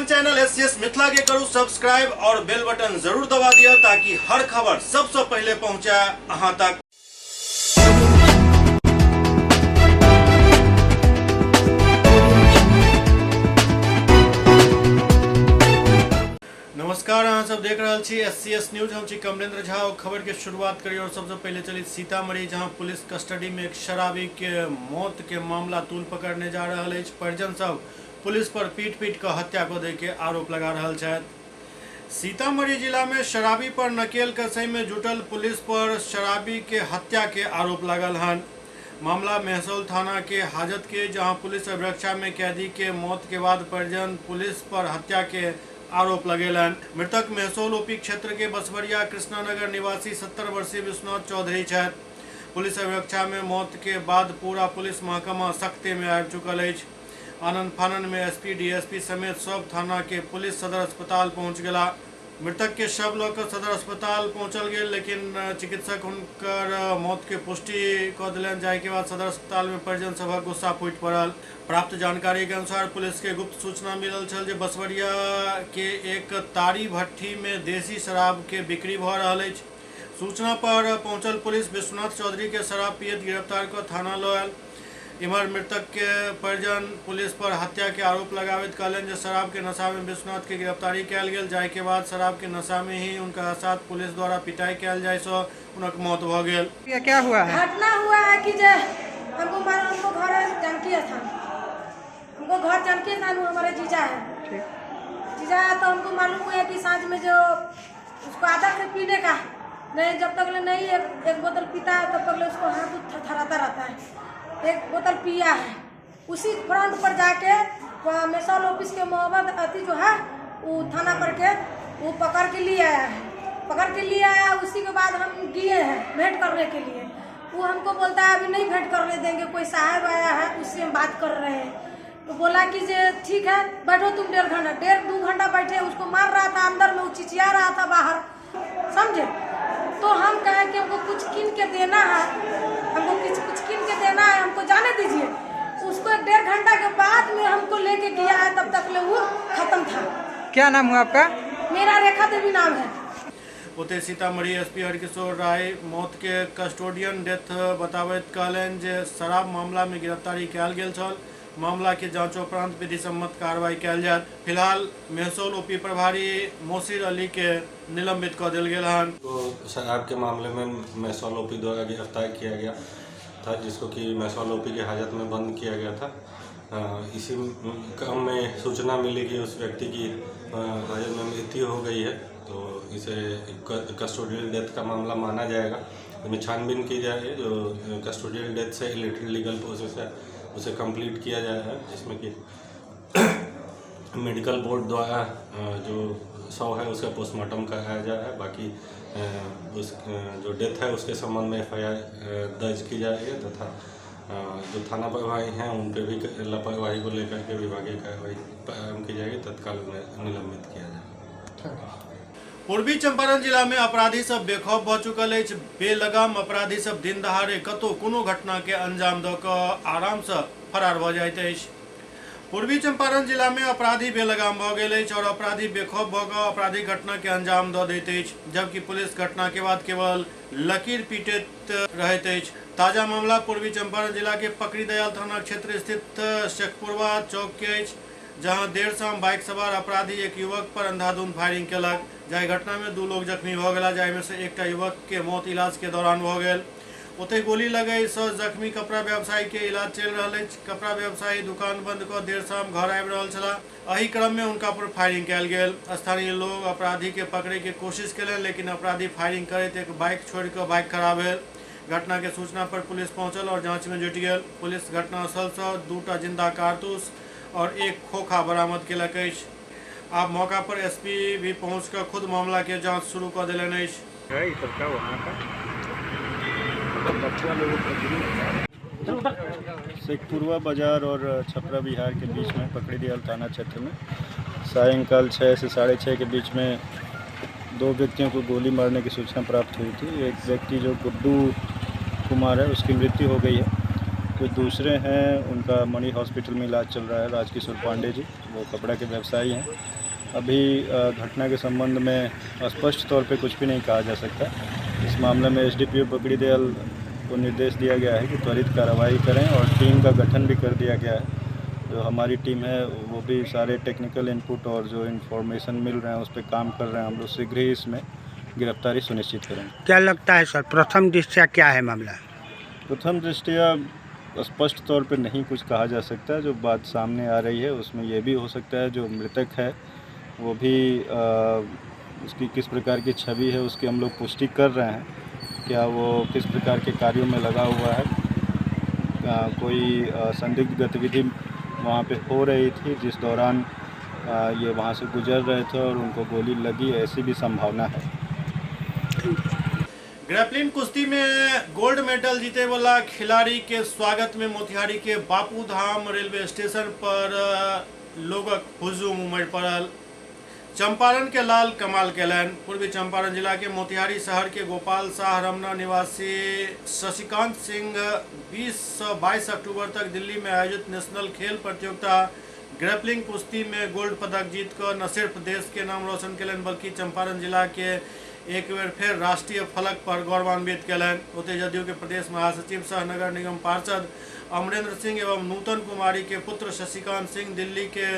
अपन channel SCS Mithila के करू सब्सक्राइब और बेल बटन जरूर दबा दिया ताकि हर खबर सबसे पहले पहुंचे अहां तक। नमस्कार, अहाँ सब देख रहल छी एससीएस न्यूज। हम छी कमलेंद्र झा और खबर के शुरुआत करी और सबसे पहले चली सीतामढ़ी, जहां पुलिस कस्टडी में एक शराबी के मौत के मामला तूल पकड़ने जा रहल अछि। परिजन सब पुलिस पर पीट पीट कऽ हत्या कऽ दै के आरोप लगा रहल छथि। सीतामढ़ी जिला में शराबी पर नकेल कसै में जुटल पुलिस पर शराबी के हत्या के आरोप लागल हन। मामला मेहसौल थाना के हाजत के, जहां पुलिस अभिरक्षा में कैदी के मौत के बाद परिजन पुलिस पर हत्या के आरोप लगेलन। मृतक मेहसौल ओपी क्षेत्र के बसवरिया कृष्णानगर निवासी 70 वर्षीय विश्वनाथ चौधरी छथि। पुलिस अभिरक्षा में मौत के बाद पूरा पुलिस महकमा सख्ते में आबि चुकल अछि। आनन फानन में एसपी डीएसपी समेत सब थाना के पुलिस सदर अस्पताल पहुंच गेला। मृतक के शव लऽ कऽ सदर अस्पताल पहुंचल गेल, लेकिन चिकित्सक हुनकर मौत के पुष्टि कऽ देलनि, जाहि के बाद सदर अस्पताल में परिजन सभक गुस्सा फूटि पड़ल। प्राप्त जानकारी के अनुसार पुलिस के गुप्त सूचना मिलल छल जे बसवरिया के एक तारी भट्ठी में देसी शराब के बिक्री भऽ रहल अछि। सूचना पर पहुंचल पुलिस विश्वनाथ चौधरी के शराब पियत गिरफ्तार कऽ थाना लऽ आयल। इम्हर मृतक के परिजन पुलिस पर हत्या के आरोप लगाबैत कहलनि जे शराब के नशा में विश्वनाथ के गिरफ्तारी कयल गेल, जाहि के बाद शराब के नशा में ही उनका साथ पुलिस द्वारा पिटाई कयल जाय सँ हुनक मौत भऽ गेल। ये क्या हुआ है? घटना हुआ है कि जे हमको मार, हमको घर है जानकी स्थान, हमको घर जानकी स्थान, वो हमारे जीजा है। जीजा है तो हमको मालूम हुआ कि सांझ में जो उसको आदत है पीने का, नहीं जब तक ले नहीं एक बोतल पीता है तब तक ले उसको हाथ थरथराता रहता है। एक बोतल पिया है, उसी फ्रंट पर जाके वहाँ मेसौल ऑफिस के मोहम्मद अति जो है वो थाना पर के वो पकड़ के लिए आया है, पकड़ के लिए आया। उसी के बाद हम गए हैं भेंट करने के लिए। वो हमको बोलता है अभी नहीं भेंट करने देंगे, कोई साहब आया है उससे हम बात कर रहे हैं। तो बोला कि जे ठीक है बैठो तुम 1.5 घंटा, 1.5-2 घंटा बैठे, उसको मार रहा था अंदर में, वो चिचिया रहा था बाहर, समझे। तो हम कहे कि हमको कुछ किन के देना है, हमको कुछ कुछ किन के देना है, हमको जाने दीजिए। उसको 1.5 घंटा के बाद में हमको लेके गया है, तब तक ले वो खत्म था। क्या नाम हुआ आपका? मेरा रेखा देवी नाम है। ओतहि सीतामढ़ी एसपी हरकिशोर राय मौत के कस्टोडियन डेथ बताबैत कहलनि जे शराब मामला में गिरफ्तारी कयल गेल छल। मामला के जांच उपरांत विधि सम्मत कार्रवाई कयल जायत। फिलहाल मेहसौल ओपी प्रभारी मोसिर अली के निलंबित कऽ देल गेल हन। तो शराब के मामले में मेहसौल ओपी द्वारा गिरफ्तार किया गया था, जिसको कि मेहसौल ओपी के हाजत में बंद किया गया था। इसी क्रम में सूचना मिली कि उस व्यक्ति की हाजत में मृत्यु हो गई है, तो इसे कस्टोडियल डेथ का मामला माना जाएगा। इसमें छानबीन की जाएगी, जो कस्टोडियल डेथ से रिलेटेड लीगल प्रोसेस है उसे कंप्लीट किया जाएगा, जिसमें कि मेडिकल बोर्ड द्वारा जो शव है उसका पोस्टमार्टम कराया जा रहा है। बाकी उस जो डेथ है उसके संबंध में एफआईआर दर्ज की जाएगी तथा जो थाना प्रभारी हैं उन पर भी लापरवाही को लेकर के विभागीय कार्रवाई प्रारंभ की जाएगी, तत्काल उन्हें निलंबित किया जाएगा। पूर्वी चंपारण जिला में अपराधी सब बेखौफ भऽ चुकल अछि। बेलगाम अपराधी सब दिन दहाड़े कतौ कोनो घटना के अंजाम दऽ कऽ आराम से फरार भऽ जाइत अछि। पूर्वी चंपारण जिला में अपराधी बेलगाम भऽ गेल अछि और अपराधी बेखौफ भऽ कऽ आपराधिक घटना के अंजाम दऽ दैत अछि, जबकि पुलिस घटना के बाद केवल लकीर पीटैत रहैत अछि। ताजा मामला पूर्वी चंपारण जिला के पकड़ी दयाल थाना क्षेत्र स्थित शेखपुरवा चौक के अछि, जहां देर शाम बाइक सवार अपराधी एक युवक पर अंधाधुंध फायरिंग केलक, जाहि घटना में 2 लोग जख्मी भऽ गेला, जाहि में से एकटा युवक के मौत इलाज के दौरान भऽ गेल। ओतहि गोली लगै सँ जख्मी कपड़ा व्यवसायी के इलाज चलि रहल अछि। कपड़ा व्यवसायी दुकान बंद कऽ देर शाम घर आबि रहल छलाह, एहि क्रम में हुनका पर फायरिंग कयल गेल। स्थानीय लोग अपराधी के पकड़े के कोशिश केलनि, लेकिन अपराधी फायरिंग करैत एक बाइक छोड़ि कऽ बाइक खड़ा भेल। घटना के सूचना पर पुलिस पहुंचल और जांच में जुटि गेल। पुलिस घटनास्थल सँ 2 जिंदा कारतूस और एक खोखा बरामद केलक अछि। आब मौका पर एसपी भी पहुंच कऽ खुद मामला के जांच शुरू कऽ देलनि अछि। है ये सबका वहाँ का बच्चा लोगों का ग्रुप। शेखपुरवा बाजार और छपरा बिहार के बीच में पकड़ीदयाल थाना क्षेत्र में सायंकाल 6 से 6:30 के बीच में 2 व्यक्तियों को गोली मारने की सूचना प्राप्त हुई थी। एक व्यक्ति जो गुड्डू कुमार है उसकी मृत्यु हो गई है। जो दूसरे हैं उनका मणि हॉस्पिटल में इलाज चल रहा है, राजकिशोर पांडे जी, वो कपड़ा के व्यवसायी हैं। अभी घटना के संबंध में स्पष्ट तौर पे कुछ भी नहीं कहा जा सकता। इस मामले में एसडीपीओ पकड़ीदयाल को निर्देश दिया गया है कि त्वरित कार्रवाई करें और टीम का गठन भी कर दिया गया है। जो हमारी टीम है वो भी सारे टेक्निकल इनपुट और जो इन्फॉर्मेशन मिल रहे हैं उस पर काम कर रहे हैं। हम लोग शीघ्र ही इसमें गिरफ्तारी सुनिश्चित करेंगे। क्या लगता है सर, प्रथम दृष्टया क्या है मामला? प्रथम दृष्टया स्पष्ट तौर पे नहीं कुछ कहा जा सकता। जो बात सामने आ रही है उसमें यह भी हो सकता है जो मृतक है वो भी उसकी किस प्रकार की छवि है उसकी हम लोग पुष्टि कर रहे हैं। क्या वो किस प्रकार के कार्यों में लगा हुआ है, कोई संदिग्ध गतिविधि वहाँ पे हो रही थी जिस दौरान ये वहाँ से गुजर रहे थे और उनको गोली लगी, ऐसी भी संभावना है। ग्रैपलिंग कुश्ती में गोल्ड मेडल जीते वाला खिलाड़ी के स्वागत में मोतिहारी के बापूधाम रेलवे स्टेशन पर लोगक हुजूम उमड़ पड़ल। चंपारण के लाल कमाल केलनि। पूर्वी चंपारण जिला के मोतिहारी शहर के गोपाल शाह रमना निवासी शशिकांत सिंह 20 से 22 अक्टूबर तक दिल्ली में आयोजित नेशनल खेल प्रतियोगिता ग्रैपलिंग कुश्ती में गोल्ड पदक जीतकर न सिर्फ देश के नाम रोशन केलनि बल्कि चंपारण जिला के एक बेर फेर राष्ट्रीय फलक पर गौरवान्वित केलनि। ओतहि जदयू के प्रदेश महासचिव सह नगर निगम पार्षद अमरेंद्र सिंह एवं नूतन कुमारी के पुत्र शशिकांत सिंह दिल्ली के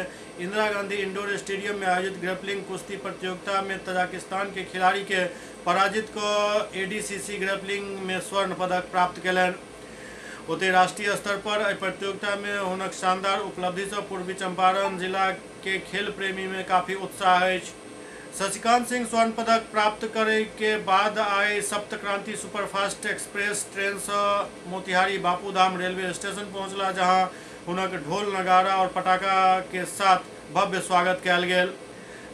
इंदिरा गांधी इंडोर स्टेडियम में आयोजित ग्रैपलिंग कुश्ती प्रतियोगिता में तजाकिस्तान के खिलाड़ी के पराजित को एडीसीसी ग्रैपलिंग में स्वर्ण पदक प्राप्त केलनि। ओतहि राष्ट्रीय स्तर पर एहि प्रतियोगिता में हुनक शानदार उपलब्धि से पूर्वी चंपारण जिला के खेल प्रेमी में काफ़ी उत्साह अछि। शशिकांत सिंह स्वर्ण पदक प्राप्त करे के बाद आइ सप्तक्रांति सुपरफास्ट एक्सप्रेस ट्रेन से मोतिहारी बापूधाम रेलवे स्टेशन पहुंचला, जहां हुनक ढोल नगाड़ा और पटाखा के साथ भव्य स्वागत कयल गेल।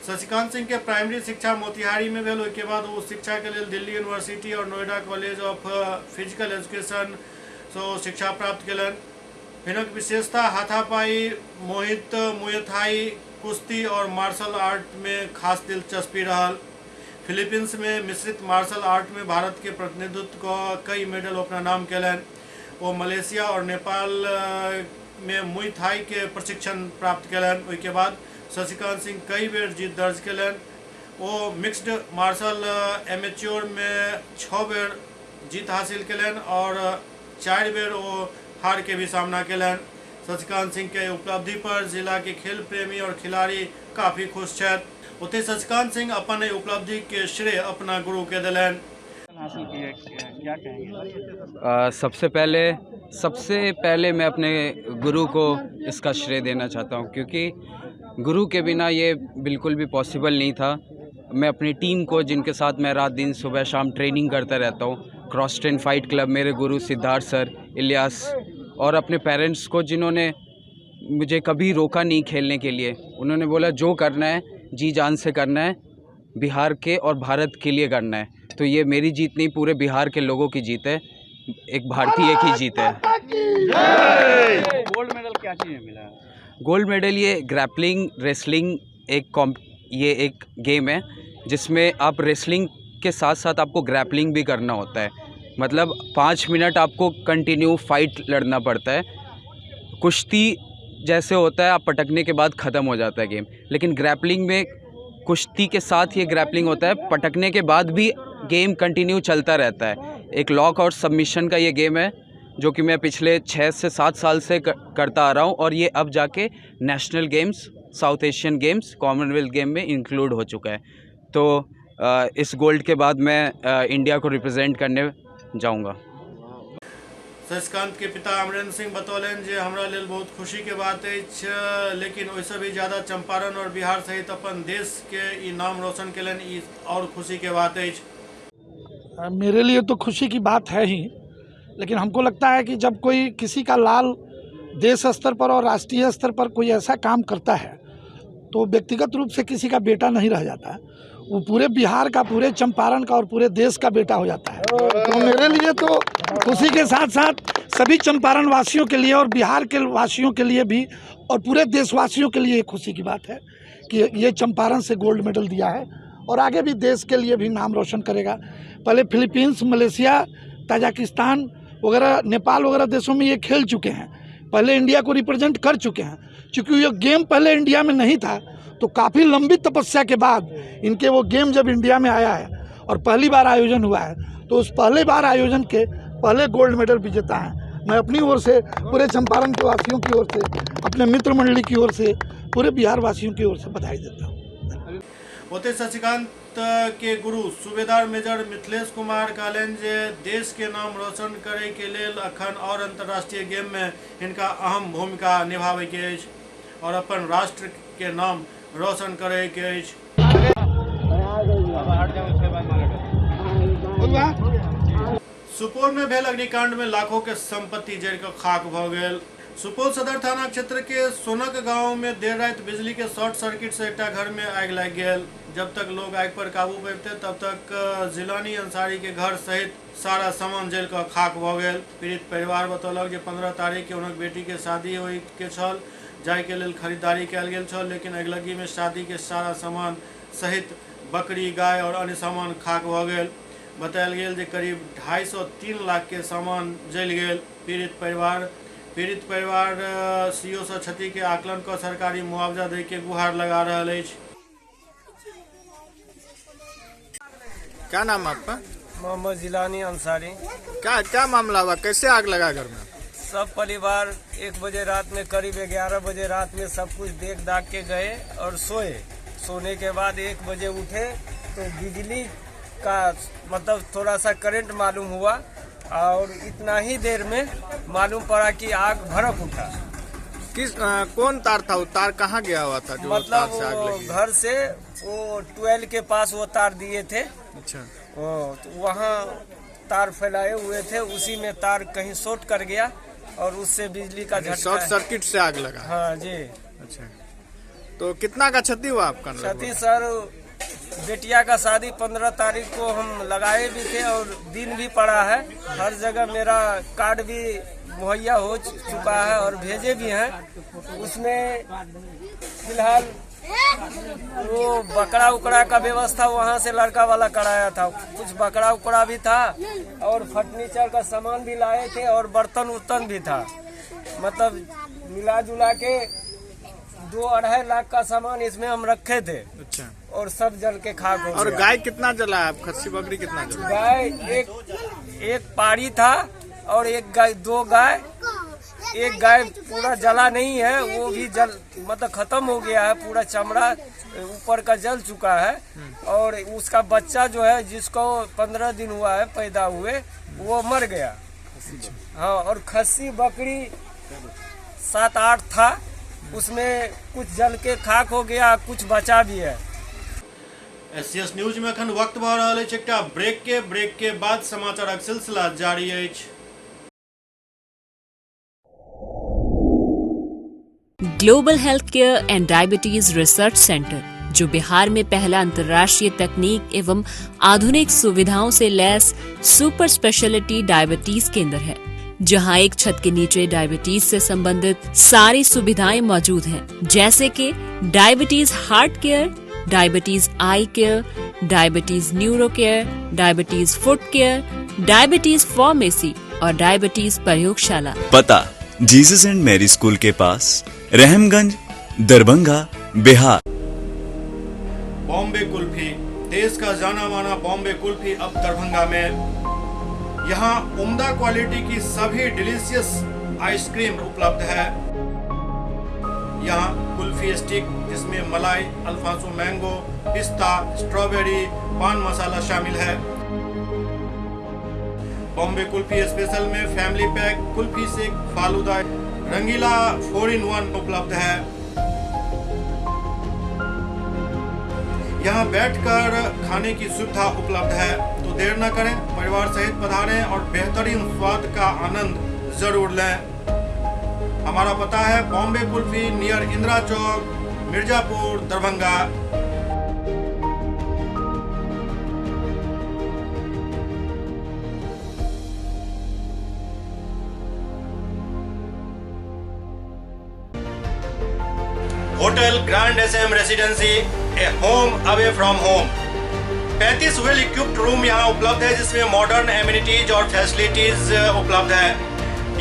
शशिकांत सिंह के प्राइमरी शिक्षा मोतिहारी में भेल। ओहिके बाद ओ शिक्षा के लेल दिल्ली यूनिवर्सिटी और Noida college of physical education से शिक्षा प्राप्त केलनि। हिनक विशेषता हाथापाई, मोहित मुएथाई, कुश्ती और मार्शल आर्ट में खास दिलचस्पी रहल। फिलीपींस में मिश्रित मार्शल आर्ट में भारत के प्रतिनिधित्व को कई मेडल अपना नाम केलनि। वो मलेशिया और नेपाल में मुई थाई के प्रशिक्षण प्राप्त केलनि। ओहिके बाद शशिकांत सिंह कई बेर जीत दर्ज केलनि। वो मिक्स्ड मार्शल एमेच्योर में 6 बेर जीत हासिल केलनि और 4 बेर वो हार के भी सामना केलनि। शशिकांत सिंह के उपलब्धि पर जिला के खेल प्रेमी और खिलाड़ी काफ़ी खुश छथि। ओतहि शशिकांत सिंह अपन उपलब्धि के श्रेय अपना गुरु के दिलनि। हासिल किया, क्या कहेंगे? सबसे पहले मैं अपने गुरु को इसका श्रेय देना चाहता हूँ, क्योंकि गुरु के बिना ये बिल्कुल भी पॉसिबल नहीं था। मैं अपनी टीम को, जिनके साथ मैं रात दिन सुबह शाम ट्रेनिंग करता रहता हूँ, क्रॉस ट्रेन फाइट क्लब, मेरे गुरु सिद्धार्थ सर, इलियास, और अपने पेरेंट्स को जिन्होंने मुझे कभी रोका नहीं खेलने के लिए। उन्होंने बोला जो करना है जी जान से करना है, बिहार के और भारत के लिए करना है। तो ये मेरी जीत नहीं, पूरे बिहार के लोगों की जीत है, एक भारतीय की जीत है। गोल्ड मेडल क्या चीज़ में मिला? गोल्ड मेडल ये ग्रैपलिंग रेसलिंग एक ये एक गेम है जिसमें आप रेसलिंग के साथ साथ आपको ग्रैपलिंग भी करना होता है। मतलब 5 मिनट आपको कंटिन्यू फाइट लड़ना पड़ता है। कुश्ती जैसे होता है, आप पटकने के बाद ख़त्म हो जाता है गेम, लेकिन ग्रैपलिंग में कुश्ती के साथ ये ग्रैपलिंग होता है, पटकने के बाद भी गेम कंटिन्यू चलता रहता है। एक लॉक और सबमिशन का ये गेम है जो कि मैं पिछले 6 से 7 साल से करता आ रहा हूँ, और ये अब जाके national games, South Asian games, Commonwealth game में इंक्लूड हो चुका है। तो इस गोल्ड के बाद मैं इंडिया को रिप्रेजेंट करने जाऊँगा। शशिकांत के पिता अमरेंद्र सिंह बतौलनि जे हमरा लेल बहुत खुशी के बात अछि, लेकिन ओहिसँ भी ज़्यादा चंपारण और बिहार सहित अपन देश के ई नाम रोशन केलनि, ई और खुशी के बात अछि। मेरे लिए तो खुशी की बात है ही, लेकिन हमको लगता है कि जब कोई किसी का लाल देश स्तर पर और राष्ट्रीय स्तर पर कोई ऐसा काम करता है तो व्यक्तिगत रूप से किसी का बेटा नहीं रह जाता, वो पूरे बिहार का, पूरे चंपारण का और पूरे देश का बेटा हो जाता है। तो मेरे लिए तो खुशी के साथ साथ सभी चंपारण वासियों के लिए और बिहार के वासियों के लिए भी और पूरे देशवासियों के लिए खुशी की बात है कि ये चंपारण से गोल्ड मेडल दिया है और आगे भी देश के लिए भी नाम रोशन करेगा। पहले फिलीपींस, मलेशिया, ताजिकिस्तान वगैरह, नेपाल वगैरह देशों में ये खेल चुके हैं, पहले इंडिया को रिप्रेजेंट कर चुके हैं। चूँकि ये गेम पहले इंडिया में नहीं था, तो काफ़ी लंबी तपस्या के बाद इनके वो गेम जब इंडिया में आया है और पहली बार आयोजन हुआ है, तो उस पहले बार आयोजन के पहले गोल्ड मेडल विजेता हैं। मैं अपनी ओर से, पूरे चंपारण के वासियों की ओर से, अपने मित्र मंडली की ओर से, पूरे बिहार वासियों की ओर से बधाई देता हूँ। ओतहि शशिकांत के गुरु सूबेदार मेजर मिथिलेश कुमार कहलनि जे देश के नाम रोशन करे के लेल अखन और अंतर्राष्ट्रीय गेम में हिनका अहम भूमिका निभाबे के अछि और अपन राष्ट्र के नाम रोशन करे के अछि। सुपौल में भेल अग्निकांड में लाखों के संपत्ति जरि कऽ खाक भऽ गेल। सुपौल सदर थाना क्षेत्र के सोनक गांव में देर राति बिजली के शॉर्ट सर्किट से एकटा घर में आगि लागि गेल। जब तक लोग आगि पर काबू पाबिते तब तक जिलानी अंसारी के घर सहित सारा सामान जरि कऽ खाक भऽ गेल। पीड़ित परिवार बतौलक जे 15 तारीख के हुनक बेटी के शादी होय के छल, जाय के लेल खरीदारी कयल गेल छल, लेकिन अगिलग्गी में शादी के सारा सामान सहित बकरी, गाय और अन्य सामान खाक भऽ गेल। बतायल गेल जे करीब 2.5 से 3 लाख के सामान जलि गेल। पीड़ित परिवार सीओ से क्षति के आकलन कऽ सरकारी मुआवजा दै के गुहार लगा रहल अछि। क्या नाम है आपका? मोहम्मद जिलानी अंसारी। क्या क्या मामला हुआ, कैसे आग लगा घर में? सब परिवार 1 बजे रात में, करीब 11 बजे रात में सब कुछ देख दाख के गए और सोए। सोने के बाद 1 बजे उठे तो बिजली का मतलब थोड़ा सा करंट मालूम हुआ और इतना ही देर में मालूम पड़ा कि आग भड़क उठा। कौन तार था? वो तार कहाँ गया हुआ था जो तार मतलब से आग वो लगी? घर से वो ट्वेल्व के पास वो तार दिए थे। वो तो वहाँ तार फैलाए हुए थे, उसी में तार कहीं शॉर्ट कर गया और उससे बिजली का झटका। शॉर्ट सर्किट से आग लगा? हाँ जी। अच्छा, तो कितना का क्षति हुआ आपका लगभग? क्षति सर, बेटिया का शादी 15 तारीख को हम लगाए भी थे और दिन भी पड़ा है। हर जगह मेरा कार्ड भी मुहैया हो चुका है और भेजे भी हैं। उसमें फिलहाल वो बकरा उकरा का व्यवस्था वहाँ से लड़का वाला कराया था। कुछ बकरा उकरा भी था और फर्नीचर का सामान भी लाए थे और बर्तन उर्तन भी था। मतलब मिला जुला के 2-2.5 लाख का सामान इसमें हम रखे थे और सब जल के खाक हो और गया। गाय कितना जला है? आप खस्सी बकरी कितना जला? गाय एक एक पाड़ी था और एक गाय, दो गाय। एक गाय पूरा जला नहीं है, वो भी जल मतलब खत्म हो गया है। पूरा चमड़ा ऊपर का जल चुका है और उसका बच्चा जो है, जिसको 15 दिन हुआ है पैदा हुए, वो मर गया। हाँ, और खस्सी बकरी सात आठ था, उसमें कुछ जल के खाक हो गया, कुछ बचा भी है। एससीएस न्यूज में अखन वक्त भऽ रहल अछि एकटा ब्रेक के। ब्रेक के बाद समाचारक सिलसिला जारी अछि। Global Health Care and Diabetes Research Centre, जो बिहार में पहला अंतर्राष्ट्रीय तकनीक एवं आधुनिक सुविधाओं से लैस सुपर स्पेशलिटी डायबिटीज केंद्र है, जहां एक छत के नीचे डायबिटीज से संबंधित सारी सुविधाएं मौजूद हैं, जैसे कि diabetes heart care, diabetes eye care, diabetes neuro care, diabetes foot care, diabetes pharmacy और डायबिटीज प्रयोगशाला। पता: जीसस एंड मैरी स्कूल के पास, रहमगंज, दरभंगा, बिहार। बॉम्बे कुल्फी। देश का जाना माना बॉम्बे कुल्फी अब दरभंगा में। यहाँ उम्दा क्वालिटी की सभी डिलीशियस आइसक्रीम उपलब्ध है। यहाँ कुल्फी स्टिक, जिसमें मलाई, अल्फांसो मैंगो, पिस्ता, स्ट्रॉबेरी, पान मसाला शामिल है। बॉम्बे कुल्फी स्पेशल में family pack, kulfi shake, falooda, Rangeela 4 in 1 उपलब्ध है। यहाँ बैठकर खाने की सुविधा उपलब्ध है, तो देर न करें, परिवार सहित पधारें और बेहतरीन स्वाद का आनंद जरूर लें। हमारा पता है Bombay kulfi, near Indira Chowk, Mirzapur, Darbhanga. Hotel grand S M residency, a home away from home. 35 well equipped room यहाँ उपलब्ध है, जिसमें मॉडर्न एमिनिटीज और फैसिलिटीज उपलब्ध है।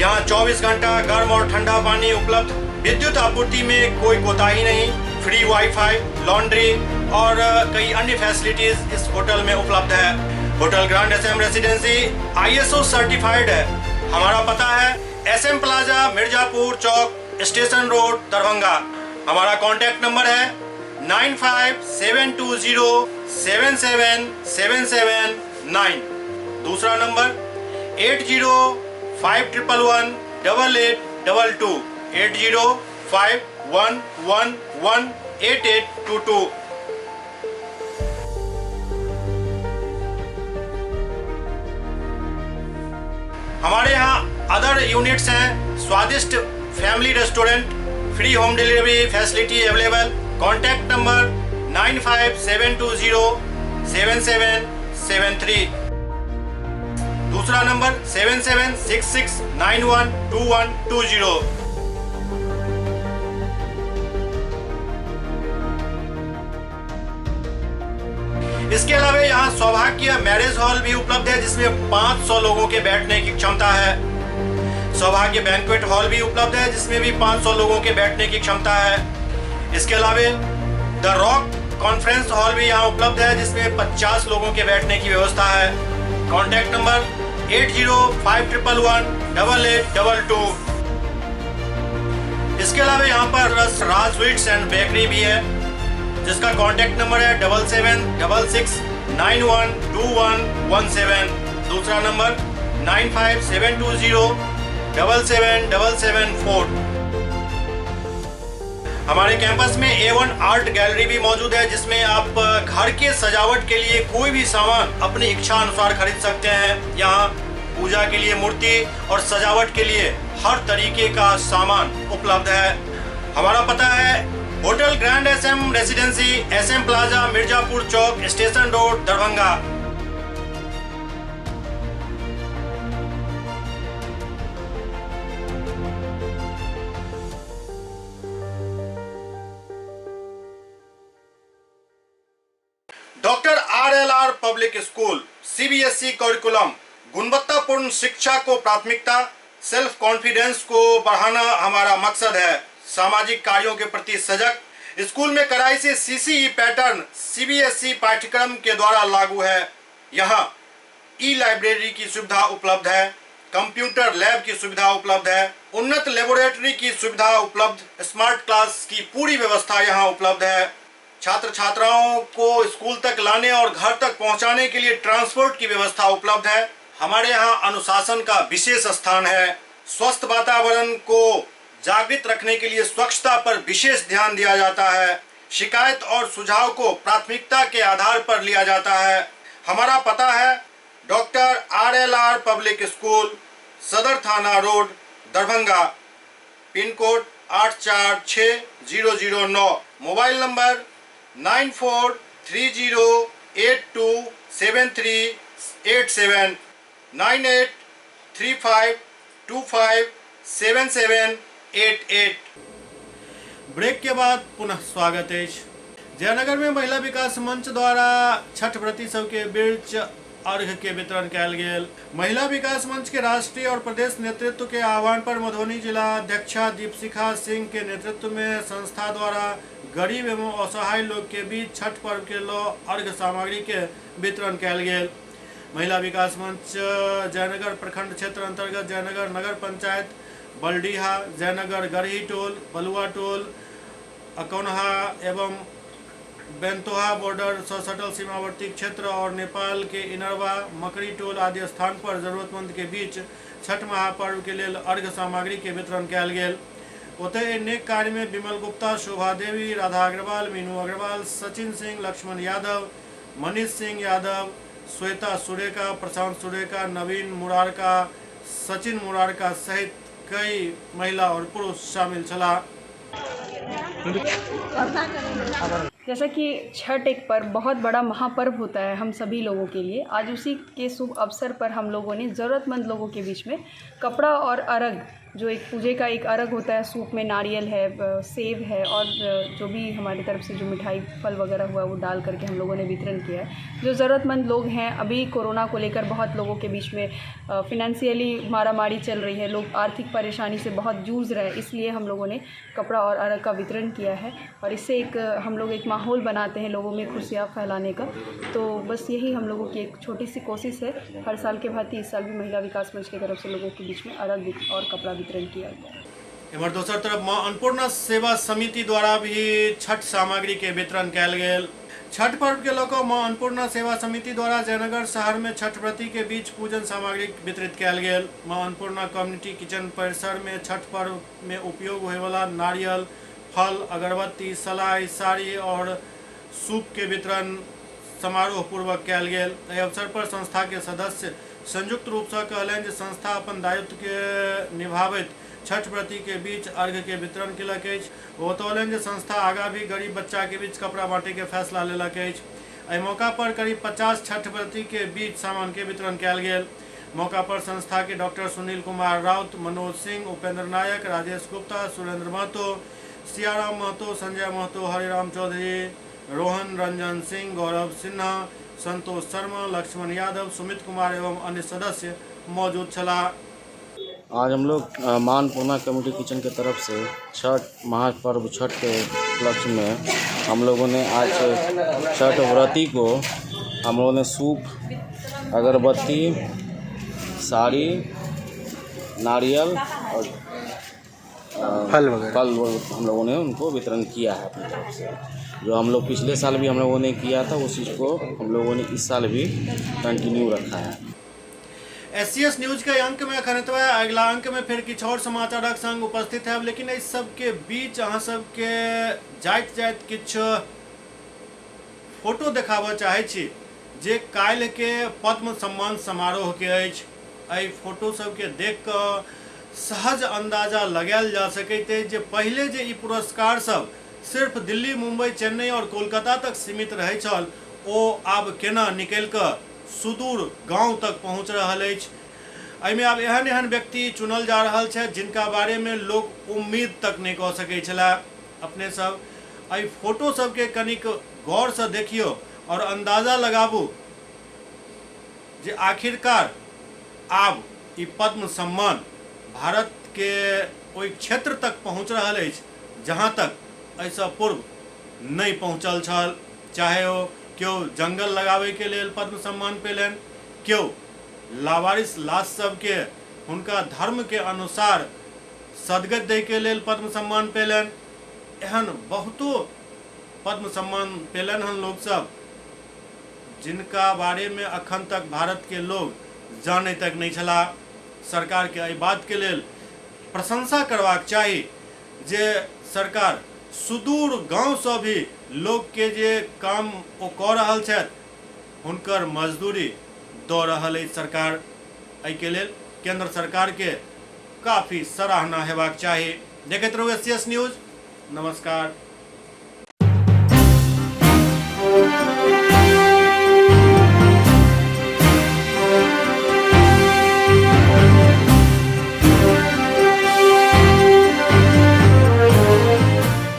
यहाँ 24 घंटा गर्म और ठंडा पानी उपलब्ध, विद्युत आपूर्ति में कोई कोताही नहीं, फ्री वाईफाई, लॉन्ड्री और कई अन्य फैसिलिटीज इस होटल में उपलब्ध है। Hotel grand SM residency ISO certified है। हमारा पता है SM plaza, Mirzapur Chowk, station road, Darbhanga. हमारा कॉन्टैक्ट नंबर है 957207 7779। दूसरा नंबर 805111 8822, 805111 8822। हमारे यहाँ अदर यूनिट्स हैं, स्वादिष्ट family restaurant, free home delivery facility available. Contact number 95720 7773। दूसरा नंबर 776691 2120। इसके अलावा यहाँ सौभाग्य मैरिज हॉल भी उपलब्ध है, जिसमें 500 लोगों के बैठने की क्षमता है। सौभाग्य बैंक्वेट हॉल भी उपलब्ध है, जिसमें भी 500 लोगों के बैठने की क्षमता है। इसके अलावा the rock conference hall भी यहाँ उपलब्ध है, जिसमें 50 लोगों के बैठने की व्यवस्था है। Contact number 805111 8822। इसके अलावा यहाँ पर राज स्वीट्स एंड बेकरी भी है, जिसका कॉन्टैक्ट नंबर है 7766 91 21 17। दूसरा नंबर 95720 77774। हमारे कैंपस में A1 art gallery भी मौजूद है, जिसमें आप घर के सजावट के लिए कोई भी सामान अपनी इच्छा अनुसार खरीद सकते हैं। यहाँ पूजा के लिए मूर्ति और सजावट के लिए हर तरीके का सामान उपलब्ध है। हमारा पता है hotel grand SM residency, SM plaza, Mirzapur Chowk, station road, Darbhanga. Doctor RLR public school, CBSE curriculum, गुणवत्तापूर्ण शिक्षा को प्राथमिकता, सेल्फ कॉन्फिडेंस को बढ़ाना हमारा मकसद है। सामाजिक कार्यों के प्रति सजग, स्कूल में कड़ाई से सीसीई पैटर्न सीबीएसई पाठ्यक्रम के द्वारा लागू है। यहाँ ई लाइब्रेरी की सुविधा उपलब्ध है, कंप्यूटर लैब की सुविधा उपलब्ध है, उन्नत लेबोरेटरी की सुविधा उपलब्ध, स्मार्ट क्लास की पूरी व्यवस्था यहाँ उपलब्ध है। छात्र छात्राओं को स्कूल तक लाने और घर तक पहुँचाने के लिए ट्रांसपोर्ट की व्यवस्था उपलब्ध है। हमारे यहाँ अनुशासन का विशेष स्थान है। स्वस्थ वातावरण को जागृत रखने के लिए स्वच्छता पर विशेष ध्यान दिया जाता है। शिकायत और सुझाव को प्राथमिकता के आधार पर लिया जाता है। हमारा पता है doctor RLR public school, Sadar थाना road, Darbhanga, pin code 846009। Mobile number 943082 7387, 983525 7788। Break के बाद पुनः स्वागत है। जयनगर में महिला विकास मंच द्वारा छठ व्रती सबके बीच अर्घ के वितरण कयल गेल। महिला विकास मंच के राष्ट्रीय और प्रदेश नेतृत्व के आह्वान पर मधुबनी जिला अध्यक्षा दीपशिखा सिंह के नेतृत्व में संस्था द्वारा गरीब एवं असहाय लोग के बीच छठ पर्व के लऽ अर्घ सामग्री के वितरण कयल गेल। महिला विकास मंच जयनगर प्रखंड क्षेत्र अंतर्गत जयनगर नगर पंचायत, बलडीहा, जयनगर गरही टोल, बलुआ टोल, अकौनहा एवं बेंतोहा बॉर्डर से सटल सीमावर्ती क्षेत्र और नेपाल के इनरवा, मकरी टोल आदि स्थान पर जरूरतमंद के बीच छठ महापर्व के लेल अर्घ सामग्री के वितरण कयल गेल। ओतहि नेक कार्य में विमल गुप्ता, शोभा देवी, राधा अग्रवाल, मीनू अग्रवाल, सचिन सिंह, लक्ष्मण यादव, मनीष सिंह यादव, श्वेता सुरेका, प्रशांत सुरेका, नवीन मुरारका, सचिन मुरारका सहित कई महिला और पुरुष शामिल छलाह। जैसा कि छठ एक पर्व बहुत बड़ा महापर्व होता है हम सभी लोगों के लिए, आज उसी के शुभ अवसर पर हम लोगों ने ज़रूरतमंद लोगों के बीच में कपड़ा और अर्घ जो एक पूजे का एक अर्घ होता है, सूप में नारियल है, सेब है और जो भी हमारी तरफ से जो मिठाई फल वगैरह हुआ वो डाल करके हम लोगों ने वितरण किया है। जो ज़रूरतमंद लोग हैं, अभी कोरोना को लेकर बहुत लोगों के बीच में फिनेंशियली मारामारी चल रही है, लोग आर्थिक परेशानी से बहुत जूझ रहे हैं, इसलिए हम लोगों ने कपड़ा और अर्घ का वितरण किया है। और इससे एक हम लोग एक माहौल बनाते हैं लोगों में खुशियाँ फैलाने का। तो बस यही हम लोगों की एक छोटी सी कोशिश है। हर साल के भांति इस साल भी महिला विकास मंच की तरफ से लोगों के बीच में अर्घ और कपड़ा वितरण किया गया। एम्हर दोसर तरफ मां अन्नपूर्णा सेवा समिति द्वारा भी छठ सामग्री के वितरण कयल गेल। छठ पर्व के लऽ कऽ मां अन्नपूर्णा सेवा समिति द्वारा जयनगर शहर में छठ व्रती के बीच पूजन सामग्री वितरित कयल गेल। मां अन्नपूर्णा कम्युनिटी किचन परिसर में छठ पर्व में उपयोग होयवला नारियल, फल, अगरबत्ती, सलाई, साड़ी और सूप के वितरण समारोह पूर्वक कयल गेल। एहि अवसर पर संस्था के सदस्य संयुक्त रूप से कहलनि जे संस्था अपन दायित्व के निभाबैत छठ व्रती के बीच अर्घ के वितरण केलक अछि। ओ बतौलनि जे संस्था आगा भी गरीब बच्चा के बीच कपड़ा बांटे के फैसला लेलक अछि। एहि मौका पर करीब 50 छठ व्रती के बीच सामान के वितरण कयल गेल। मौका पर संस्था के डॉक्टर सुनील कुमार राउत, मनोज सिंह, उपेंद्र नायक, राजेश गुप्ता, सुरेंद्र महतो, सियाराम महतो, संजय महतो, हरिराम चौधरी, रोहन रंजन सिंह, गौरव सिन्हा, संतोष शर्मा, लक्ष्मण यादव, सुमित कुमार एवं अन्य सदस्य मौजूद छलाह। आज हम लोग मां अन्नपूर्णा कम्युनिटी किचन के तरफ से छठ महापर्व छठ के उपलक्ष्य में हम लोगों ने आज छठ व्रती को हम लोगों ने सूप, अगरबत्ती, साड़ी, नारियल और फल वगैरह फल हम लोगों ने उनको वितरण किया है अपनी तरफ से। जो हम लोग पिछले साल भी हम लोगों ने किया था उस चीज़ को हम लोगों ने इस साल भी कंटिन्यू रखा है। एससीएस न्यूज के अंक में अखन एतबे। अगला अंक में फिर किछु और समाचारक संग उपस्थित है, लेकिन इस सब के बीच अहाँ सबके जाइत जाइत किछु फोटो देखाबऽ चाहै छी जे काल्हि के पद्म सम्मान समारोह के अछि। एहि फोटो सबके देख कऽ सहज अंदाजा लगायल जा सकैत अछि जे पहिले जे ई पुरस्कार सब सिर्फ दिल्ली, मुंबई, चेन्नई और कोलकाता तक सीमित रहै छल, ओ आब केना निकलि कऽ सुदूर गांव तक पहुँच रहल अछि। एहिमे आब एहन एहन व्यक्ति चुनल जा रहल छथि जिनका बारेमे लोक उम्मीद तक नहि कऽ सकै छलाह। अपने सब एहि फोटो सबके कनिक गौरसँ देखियौ और अंदाजा लगाबू जे आखिरकार आब ई पद्म सम्मान भारत के ओहि क्षेत्र तक पहुँच रहल अछि जहाँ तक एहिसँ पूर्व नहि पहुँचल छल। चाहे ओ केओ जंगल लगाबैके लेल पद्म सम्मान पेलनि, केओ लावारिस लाश सबके हुनका धर्मके अनुसार सदगत दैके लेल पद्म सम्मान पेलनि। एहन बहुतो पद्म सम्मान पेलनि हन लोकसब जिनका बारेमे अखन तक भारतके लोग जानै तक नहि छलाह। सरकारके एहि बातके लेल प्रशंसा करबाक चाही जे सरकार सुदूर गाँवसँ भी लोकके जे काम ओ कऽ रहल छथि हुनकर मजदूरी दऽ रहल अछि सरकार। एहिके लेल केंद्र सरकारके काफी सराहना हेबाक चाही। देखैत रहू एससीएस न्यूज। नमस्कार।